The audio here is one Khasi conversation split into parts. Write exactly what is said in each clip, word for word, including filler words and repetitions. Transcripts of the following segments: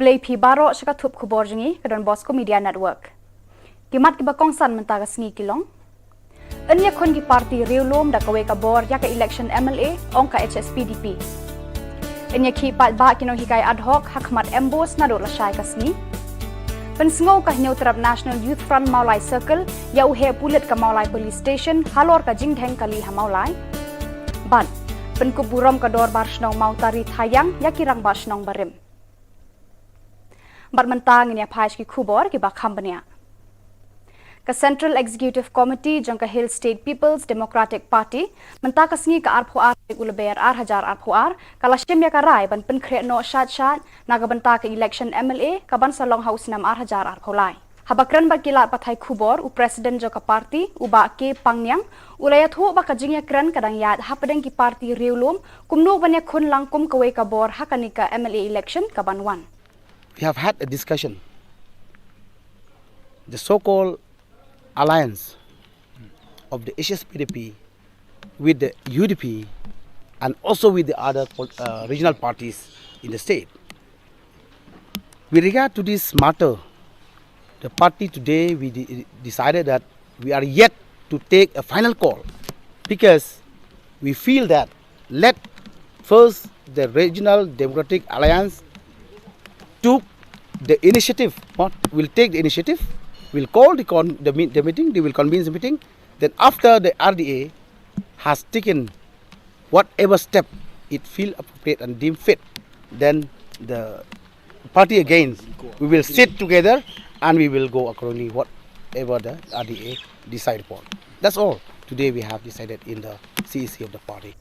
Lei phi baroh sha ka thup khubor jong ngi ka Don Bosco Media Network. Ki mat kiba kongsan mynta ka sngi ki long: Yn ïakhun ki party riewlum da kawei ka bor ïa ka election M L A, ong ka H S P D P. Yn ïakhih paidbah ki nonghikai ad hoc ha khmat MBOSE naduh lashai ka sngi. Pynsngew ka Hynñiewtrep National Youth Front Mawlai Circle ïa u heh pulit ka Mawlai Police Station halor ka jingdheng kali ha Mawlai. Bad pynkup burom ka Dorbar Shnong Mawtari Thaiang ïa ki rangbah shnong barim. Bad mynta ngin ïa phai sha ki khubor kiba kham bniah. Ka Central Executive Committee jong ka Hill State People's Democratic Party mynta ka sngi ka arphew ar tarik u Lber ar hajar arphew ar ka la shim ïa ka rai ban pynkhreh noh shad shad na ka bynta ka election M L A ka ban sa long ha u snem ar hajar arphew lai. Haba kren bad ki lad pathai khubor, u President jong ka party, u Bah K Pangniang, u la ïathuh ba ka jingïakren ka dang ïaid hapdeng ki party riewlum kumno ban ïakhun lang kum kawei ka bor ha kane ka M L A election ka ban wan. We have had a discussion. The so-called alliance of the H S P D P with the U D P and also with the other pol- uh, regional parties in the state. With regard to this matter, the party today, we de- decided that we are yet to take a final call because we feel that let first the Regional Democratic Alliance took the initiative, what, will take the initiative, will call the, con- the, meet- the meeting, they will convene the meeting. Then after the R D A has taken whatever step it feel appropriate and deem fit, then the party again, we will sit together and we will go accordingly whatever the R D A decide upon. That's all today we have decided in the C E C of the party.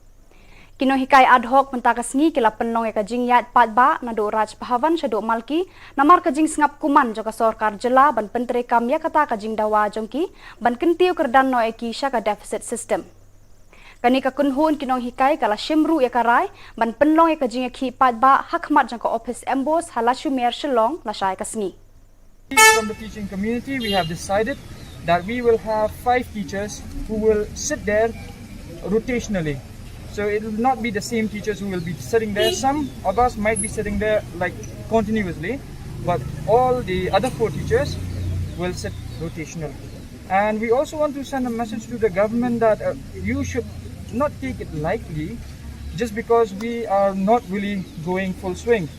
Ki nonghikai ad hoc mynta ka sngi ki la pynlong ïa ka jingïaid paidbah naduh Raj Bhavan shaduh Malki namar ka jingsngap kuman jong ka sorkar jylla ban pyntreikam ïa kata ka jingdawa jong ki ban kyntiew kyrdan noh ïa ki sha ka deficit system. Kane ka kynhun ki nonghikai ka la shim ruh ïa ka rai ban pynlong ïa ka jingïakhih paidbah ha khmat jong ka ophis MBOSE ha Lashumer, Shillong lashai ka sngi. From the teaching community, we have decided that we will have five teachers who will sit there rotationally. So it will not be the same teachers who will be sitting there. Some of us might be sitting there like continuously, but all the other four teachers will sit rotational. And we also want to send a message to the government that uh, you should not take it lightly just because we are not really going full swing.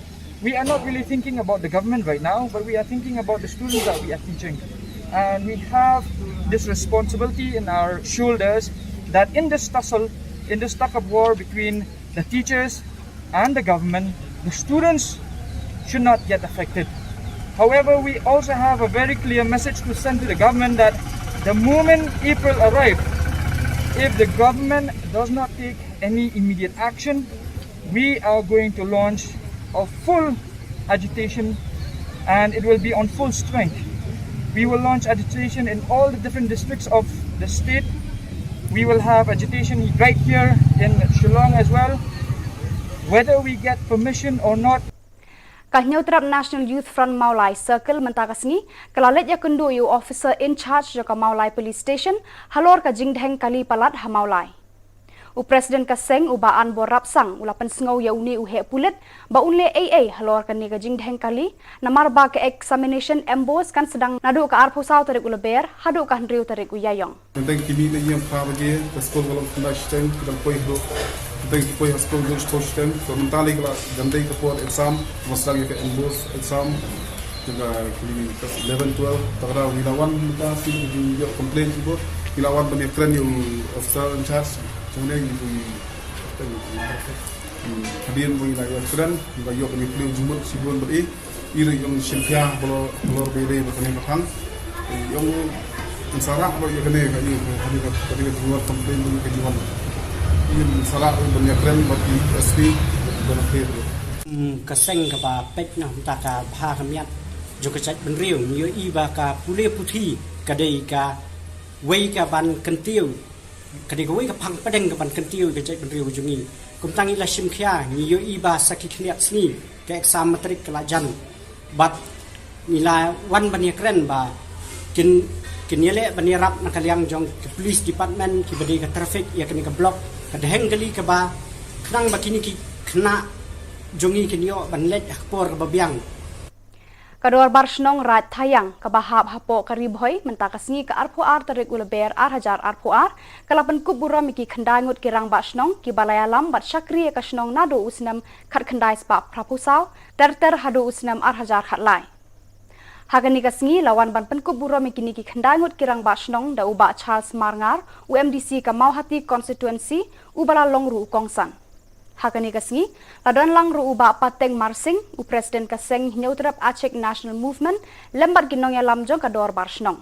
We are not really thinking about the government right now, but we are thinking about the students that we are teaching. And we have this responsibility in our shoulders that in this tussle, in this tug of war between the teachers and the government, the students should not get affected. However, we also have a very clear message to send to the government that the moment April arrives, if the government does not take any immediate action, we are going to launch a full agitation and it will be on full strength. We will launch agitation in all the different districts of the state. We will have agitation right here in Shillong as well. Whether we get permission or not, Ka Hynñiewtrep National Youth Front Mawlai Circle mynta ka sngi ka la leit ïakynduh ïa u officer in charge jong ka Mawlai Police Station halor ka jingdheng kali palat ha Mawlai. U President ka seng, u Bah Anbor Rapsang, u la pynsngew ïa une u heh pulit ba un leh ei ei halor kane ka jingdheng kali namar ba ka examination MBOSE kan sdang naduh ka arphew saw tarik u Lber haduh ka hynriew tarik u Ïaïong. Tang kine na ïing phra baje ka skul ka long khyndaw shiteng, ki dang poi haduh, tang ki poi ha skul haduh shiteng. So mynta lei ka la jan dei ka por exam, ba sdang ïa ka MBOSE exam. Ka eleven twelve, ta ka daw ngi la wan mynta, ki ïoh complain ki bor, ngi la wan ban ïakren ïa u officer in charge. Jong ne ngi Hadien ba ngi la ïakren, ngi la ïoh ban ïa plie jingmut shibun bad i, i ruh i ong shim khia halor, halor ba i dei ba kane ka thang. I ong yn sa rah ruh ïa kane ka i, kane ka, kane ka jingwan complain ba ngi ka jingwan. I yn sa rah ruh ban ïakren bad i SP ban ïa plie ruh. Ka seng kaba peit na mynta ka bha ka miat jong ka jaitbynriew, ngi ïohi ba ka pule puthi ka dei kawei ka ban kyntiew, ka dei kawei ka phang pdeng ka ban kyntiew ïa ka jaitbynriew jong ngi. Kumta ngi la shim khia, ngi ïohi ba sa ki khyndiat sngi ka exam matrik ka la jan. Bad ngi la wan ban ïakren ba kin, kin ïaleh ban ïarap na ka liang jong ka police department, kiba dei ka traffic ïa kane ka block, ka dheng kali kaba khnang ba kine ki khynnah jong ngi kin ïoh ban leit ha ka por kaba biang. Ka Dorbar Shnong Raid Thaiang, kaba hap hapoh ka Ri Bhoi, mynta ka sngi ka arphew ar tarik u Lber ar hajar arphew ar, ka la pynkup burom ïa ki khyndai ngut ki rangbah shnong, kiba la ïalam bad shakri ïa ka shnong naduh u snem khatkhyndai spah phraphew saw, ter ter haduh u snem ar hajar khatlai. Ha kane ka sngi la wan ban pynkup burom ïa kine ki khyndai ngut ki rangbah shnong da u Bah Charles Marngar, u M D C ka Mawhati Constituency, uba la long ruh u kongsan. Ha kane ka sngi la don lang ruh u Bah Pateng Marsing, u President ka seng Hynñiewtrep Achik National Movement, lem bad ki nongïalam jong ka Dorbar Shnong.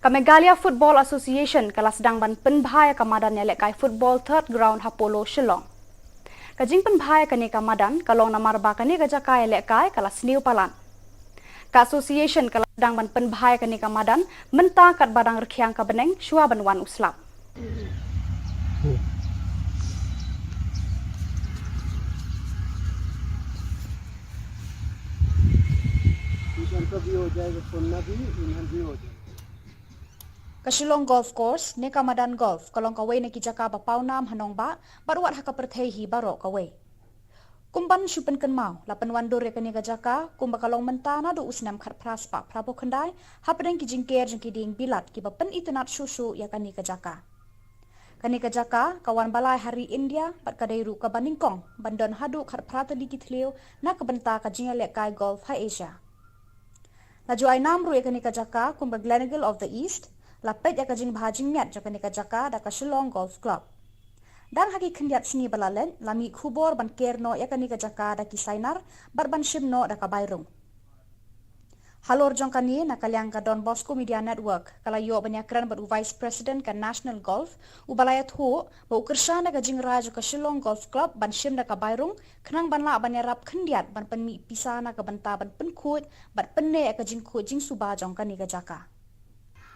Ka Meghalaya Football Association ka la sdang ban pynbha ïa ka madan ïalehkai football Third Ground ha Polo Shillong. Ka jingpynbha ïa kane ka madan ka long namar ba kane ka jaka ïalehkai ka la sniew palat. Ka association ka la sdang ban pynbha ïa kane ka madan mynta katba dang rkhiang ka bneng shuwa ban wan u slap. Ka Shillong Golf Course ne ka madan golf ka long kawei na ki jaka ba pawnam ha nongbah bad wat ha ka pyrthei hi baroh kawei. Kum ban shu pynkynmaw, la pynwandur ïa kane ka jaka kumba ka long mynta naduh u snem khatphra spah phraphew khyndai hapdeng ki jingker jong ki dieng bilat kiba pynitynnad shuh shuh ïa kane ka jaka. Kane ka jaka ka wan ba lai ha ri India bad ka dei ruh kaba nyngkong ban don haduh khatphra tylli ki thliew na ka bynta ka jingïalehkai golf ha Asia. La ju ai nam ruh ïa kane ka jaka kum ka Gleneagle of the East. La peit ïa ka jingbha jingmiat jong kane ka jaka da ka Shillong Golf Club. Dang ha ki khyndiat sngi ba la leit, la mih khubor ban ker noh ïa kane ka jaka da ki sainar bad ban shim noh da ka bai rung. Halor jong kane, na ka liang ka Don Bosco Media Network ka la ïoh ban ïakren bad u Vice President ka National Golf, uba la ïathuh ba u kyrshan da ka jingrai jong ka Shillong Golf Club ban shim da ka bai rung khnang ban lah ban ïarap khyndiat ban pynmih pisa na ka bynta ban pynkhuid bad pynneh ïa ka jingkhuid jingsuba jong kane ka jaka.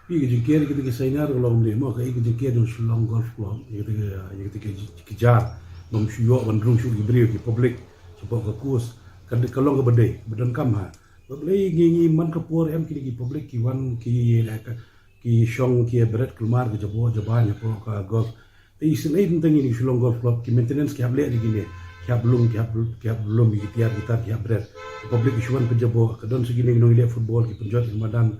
Phi, ka jingker ïa kita ki sainar ka long ne mo, ka, ïa ka jingker jong Shillong Golf Club ïa kita ki, ïa kita ki, ki jar, bym shu ïoh ban rung shuh ki briew, ki public shapoh ka course. Ka, ka long kaba dei, ba donkam ha. Ba balei ngi, ngi man ka por em kine ki public ki wan, ki ïa ka, ki shong, ki ïa bret kulmar, ki jabor jaban hapoh ka golf. Te isynei teng teng ïa kine ki Shillong Golf Club, ki maintenance ki hap leh de kine, ki hap lum, ki hap, ki hap lum ïa ki tiar ki tar, ki hap bret. Ki public ki shu wan pynjabor, ka don sa kine ki nongïaleh football ki pynjot ïa ka madan.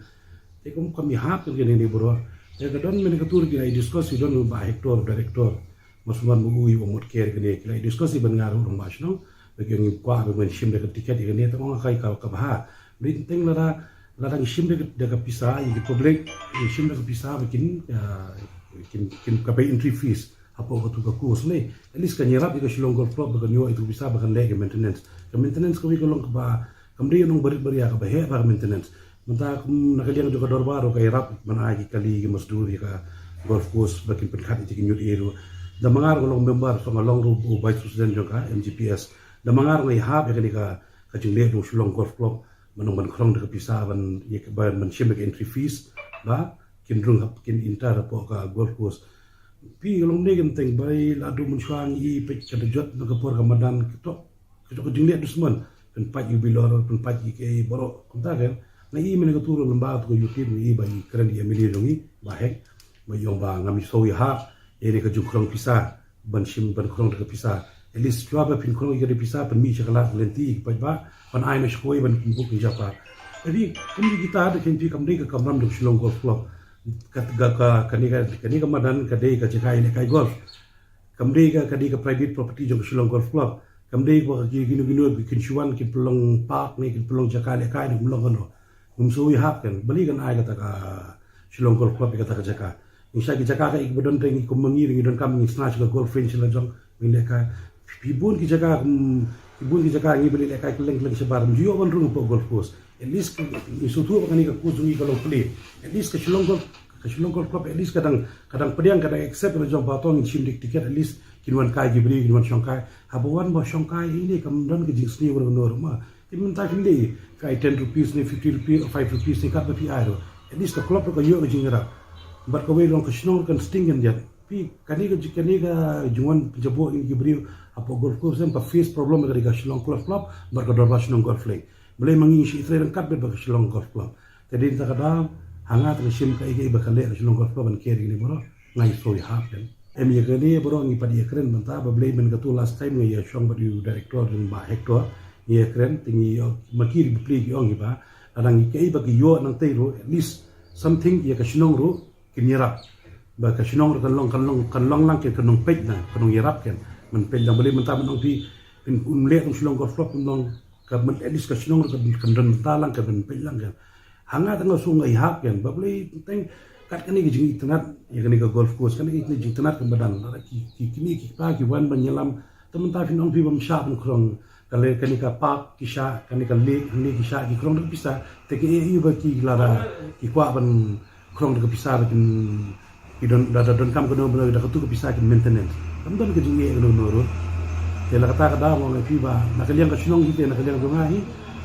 Te kum kam ïahap kine kine baroh. Te ka don mynne ka tur ki la discuss, ki don u Bah Hector, director. Mas man ma u ïa u mut ker kine, ki la discuss ïa ban nga ruh rangbah shnong. Ba ki ong ngi kwah ba men shim da ka ticket ïa kane, te ong ka, ka, ka bha. Mynne teng lada, lada ngi shim da ka, da ka pisa ïa ki public, ngi shim da ka pisa ba kin, ah, kin, kin ka pay entry fees hapoh katu ka course ne. At least kan ïarap ïa ka Shillong Golf Club ba kan ïoh ïa ka pisa ba kan leh ka maintenance. Ka maintenance kawei ka long kaba, kam dei nong barit baria, kaba heh bha ka maintenance. Mynta kum na ka liang jong ka dorbar ruh ka ïarap ban ai ki kali ki masdur ïa ka golf course ba kin pynkhat ïa ki ñiut ïa ruh. Da ma nga ruh ka long member, sa nga long ruh u vice president jong ka M G P S. Da ma nga ruh nga ïahap ïa kane ka, ka jingleh jong Shillong Golf Club. Ban ong ban khrong da ka pisa ban, ïa ka, ban, ban shim da ka entry fees ba kin rung hap, kin enter hapoh ka golf course. Phi, ka long ne ka teng ba la dei mynshuwa ngi i peit ka da jot na ka por ka madan ka tok, ka tok ka jingleh dusmon. Pynpait ïa u bilor, pynpait ïa kiei baroh. Kumta kan nga i mynne ka tur lem bad tu ka YouTube ngi i ba i kren ïa M L A jong ngi, Bah Heng, ba i ong ba ngam i sngewthuh ïa ha ïa ne ka jingkhrong pisa ban shim ban khrong da ka pisa. At least shuwa ba phin khrong ïa ka da pisa, pynmih sha ka lad ka lynti, paidbah, ban ai noh sha kawei ban kin buk ïa japa. Hynrei kum kita da kynti kam dei ka kamram da ka Shillong Golf Club. Ka, ka, ka, kane ka, kane ka madan ka dei ka jaka ïalehkai golf. Kam dei ka, ka dei ka private property jong ka Shillong Golf Club. Kam dei ba ka ki, kino kino ki kin shu wan kin pynlong park ne kin pynlong jaka ïalehkai ne kin pynlong kano. Ngam sngewthuh ïa hap kan, balei kan ai kata ka Shillong Golf Club ïa kata ka jaka. Ngi shah ki jaka ka, ïa kiba don teng, kum ma ngi, ngi donkam ngi sna sha ka golf range la jong, ngi lehkai. Phi, bun ki jaka, kum, phi, bun ki jaka ngi ba lehkai kylleng kylleng shabar, ym ju ïoh ban rung hapoh golf course. At least ngi sngewthuh ba kane ka course jong ngi ka long plie. At least ka Shillong Golf, ka Shillong Golf Club, at least ka dang, ka dang pdiang, ka dang accept la jong ba to ngin shim da ka ticket, at least kin wan kai ki briew, kin wan shong kai. Haba wan ba shong kai ine kam don ka jingsniew kano kano ruh ma. Te mynta kim dei, ka ai ten rupees ne fifty rupees, five rupees ne katba phi ai ruh. At least ka club ruh ka ïoh ka jingïarap. Bad kawei ruh ka shnong ruh kan sting kan ïaid. Phi, kane ka ji-, kane ka jingwan pynjaboh ïa ki briew hapoh golf course, em, ka face problem ka dei ka Shillong Golf Club bad ka Dorbar Shnong Golf League. Balei ma ngi ngi shu trei ryngkat bad ka Shillong Golf Club. Te dei mynta ka daw, Nga tang shim kaei kaei ba ka leh ka Shillong Golf Club ban ker ïa kine baroh. Nga ïa soi hap kan. Em ïa kane baroh ngi pat ïa kren mynta ba balei mynta katu last time nga ïa shong bad u director jong Bah Hector ngi ïa kren te ngi ïa ma ki ri bapli ki ong hi ba lada ngi kaei ba ki ïoh nangtei ruh at least something ïa ka shnong ruh kin ïarap. Ba ka shnong ruh kan long kan long kan long lang kan kan nong peit lang kan nong ïarap kan. Man peit lang balei mynta man ong phi phin un leh tang Shillong Golf Club kan long ka man at least ka shnong ruh kan kan don mynta lang kan man peit lang kan. Ha nga tang nga shu nga ihap kan ba balei teng kat kane ka jingitynnat ïa kane ka golf course kane ka jingitynnat kan ba dang lada ki ki kine ki pa ki wan ban ïalam te mynta phin ong phi bym shah ban krong ka le kane ka park ki shah kane ka lake kane ki shah ki krong da ka pisa te ki ïa ba ki lada ki kwah ban krong da ka pisa da kin ki don da da don kam kano kano da katu ka pisa kin maintenance. Kam don ka jingeh kano kano ruh. Te la kata ka daw nga ong ïa phi ba na ka liang ka shnong hi te na ka liang jong nga hi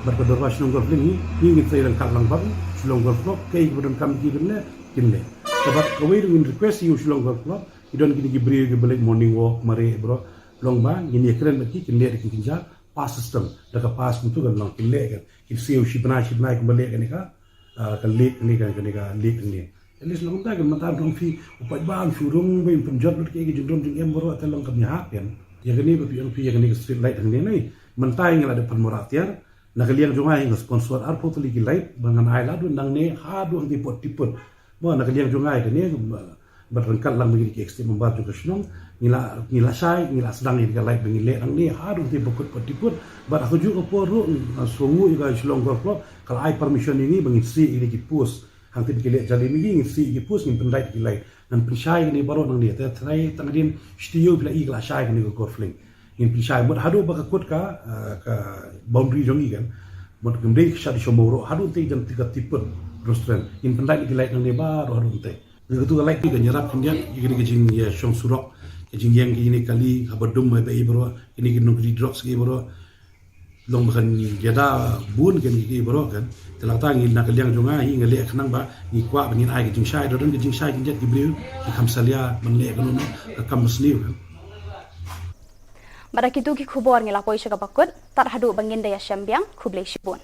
bad ka dorbar shnong Golf Link hi ngi ngi trei ryngkat lang bad Shillong Golf Club kaei ba don kam ki ban leh kin leh. Te bad kawei ruh ngin request ïa u Shillong Golf Club ki don kine ki briew ki ba leit morning walk mareh bro long ba ngin ïa kren bad ki kin leh da ki kynja pass system da ka pass kumtu kan long kin leh kan kin siew shi bnai shi bnai kumba leh kane ka ah, ka lake ne ka kane ka lake ne. At least long ta kan mynta dong phi u paidbah u shu rung ba in pynjot lut ka ka jingdon jingem baroh te long kam ïahap kan. Ïa kane ba phi ong phi ïa kane ka street light hangne ne. Mynta ngi la dep pan mora tiar na ka liang jong nga ngi sponsor arphew tylli ki light ba ngan ai la dun nangne haduh hangtei pot tiput. Mo na ka liang jong nga ïa kane ba bad ryngkat lang ba ngi ki executive member jong ka shnong ngi la ngi la shai ngi la sdang ïa ka light ba ngi leh nangne haduh hangtei ba kut pot tiput bad ha kajuh ka por ruh nga sngew ïa ka Shillong Golf Club ka la ai permission ïa ngi ba ngin siew ïa ki post. Hangtei ba ki leh jali ma ngi ngin siew ïa ki post ngin pyndait ïa ki light ngan pynshai ïa kane baroh nangne te trai tang hadien shi taïew phi la i ka la shai ïa kane ka Golf Link. Ngin pynshai mut haduh ba ka kut ka ah, ka boundary jong ngi kan. Mut ngim dei ka shah dei sha Mawroh haduh hangtei jan ka tiput restaurant ngin pyndait ïa ki light nangne baroh haduh hangtei. Ngi katu ka light kan ïarap khyndiat ïa kane ka jingïashong surok ka jingïeng kine kali haba dum mai ba i baroh kine ki nongkri drugs ki baroh. Long ba kan ïada bun kan ki baroh kan. Te la ta ngi na ka liang jong nga hi nga leh khnang ba ngi kwah ba ngin ai ka jingshai da don ka jingshai khyndiat ki briew ki kham salia ban leh kano kano ka kam ba sniew kan. Bad da kitu ki khubor ngi la poi sha kaba kut tad haduh ba ngin da ïashem biang khublei shibun.